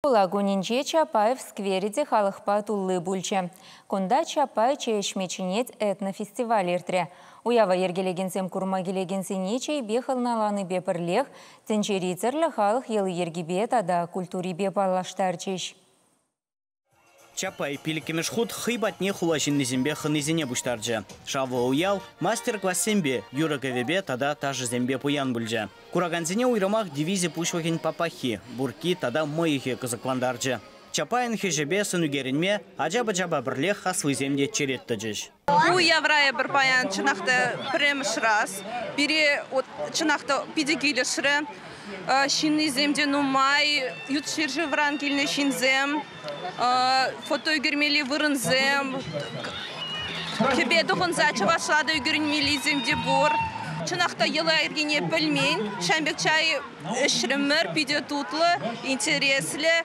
Хула кунӗнче Чапаев скверӗ те халӑхпа тулли пулчӗ. Кунта Чапай чей ӗҫме чӗнет этнофестиваль иртрӗ. Уява йӗркелекенсем курма килекенсене чейпе хӑналанипе пӗрлех тӗнчери тӗрлӗ халӑх йӑли-йӗркипе тата культурипе паллаштарчӗҫ. Чапай пиллӗкмӗш хут хӑй патне хула ҫыннисемпе хӑнисене пуҫтарчӗ. Шавлӑ уяв мастер-классемпе, юрӑ-кӗвӗпе тата ташӑсемпе пуян пулчӗ. Куракансене уйрӑмах дивизи пуҫлӑхӗн папаххи, бурки тата мӑйӑхӗ кӑсӑклантарчӗ. Чапайӑн хӗҫӗпе сӑн ӳкерӗнме ача-пӑчапа пӗрлех аслисем те черет тӑчӗҫ. Ку уявра эпир паян чӑнах та пӗрремӗш раз. Пире чӑнах та питӗ килӗшрӗ. Ҫыннисем те нумай, ют ҫӗршывран килнӗ ҫынсем, фото ӳкермелли вырӑнсем, кӗпе тӑхӑнса чӑвашла та ӳкерӗнмеллисем те пур. Чӑнах та йӑла-йӗркене пӗлмен. Ҫавӑн пек чай ӗҫрӗмӗр, питӗ тутлӑ, интереслӗ.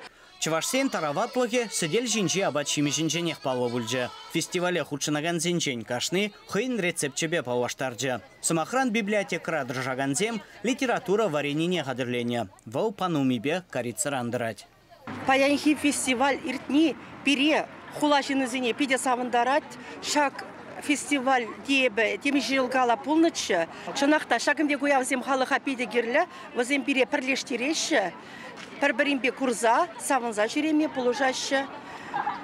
Чӑвашсен тараватлӑхӗ сӗтел ҫинчи апат-ҫимӗҫӗнченех паллӑ пулчӗ. Фестивале хутшӑнакансенчен кашни хӑйӗн рецепчӗпе паллаштарчӗ. Сӑмахран, библиотекӑра тӑрӑшакансем литература варенине хатӗрленӗ. Вӑл панулмипе корицӑран тӑрать. Паянхи фестиваль иртни пире, хула ҫыннисене, питӗ савӑнтарать. Ҫак фестиваль эпӗ темиҫе ҫул кала пулнӑччӗ. Чӑнах та, ҫакӑн пек уявсем халӑха питӗ кирлӗ. Вӗсем пире пӗрлештереҫҫӗ, пӗр-пӗринпе курса, савӑнса ҫӳреме пулӑшаҫҫӗ.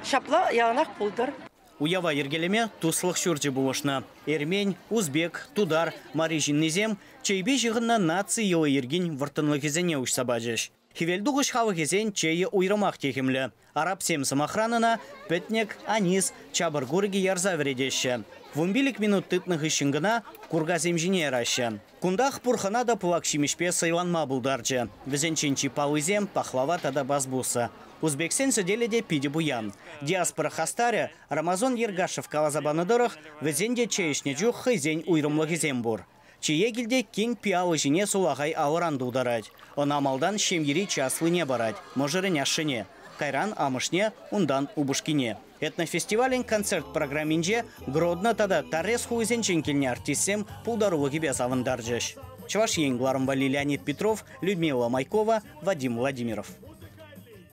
Ҫапла яланах пултӑр. Уява йӗркелеме Туслӑх ҫурчӗ пулӑшнӑ. Эрмен, узбек, тутар, мари ҫыннисем чейпе ҫыхӑннӑ наци йӑли-йӗркин вӑрттӑнлӑхӗсене уҫса пачӗҫ. Хӗвелтухӑҫ халӑхӗсен чейӗ уйрӑмах техӗмлӗ. Арабсем сӑмахран ӑна пӗтнӗк, анис, чапӑр курӑкӗ ярса вӗретеҫҫӗ. 15 минут тытнӑ хыҫҫӑн кӑна куркасем ҫине яраҫҫӗ. Кунтах пур хӑна та пылак ҫимӗҫпе сӑйланма пултарчӗ. Вӗсенчен чи паллисем пахлава тата басбуса. Узбексен сӗтелӗ те питӗ пуян. Диаспора хастарӗ Рамазон Ергашев каласа панӑ тӑрӑх, вӗсен те чей ӗҫнӗ чух хӑйсен уйрӑмлӑхӗсем пур. Чее килте кин пиалӑ ҫине сулахай алӑран тултарать. Ӑна малтан ҫемьери часлине парать, мӑшӑрӗн ашшӗне. Кайран амӑшне, унтан упӑшкине. Этнофестивалӗн концерт программинче Гродно тата Торез хулисенчен килнӗ артистсем пултарулӑхӗпе савӑнтарчӗҫ. Чӑваш Ен кӑларӑм валли Леонид Петров, Людмила Майкова, Вадим Владимиров.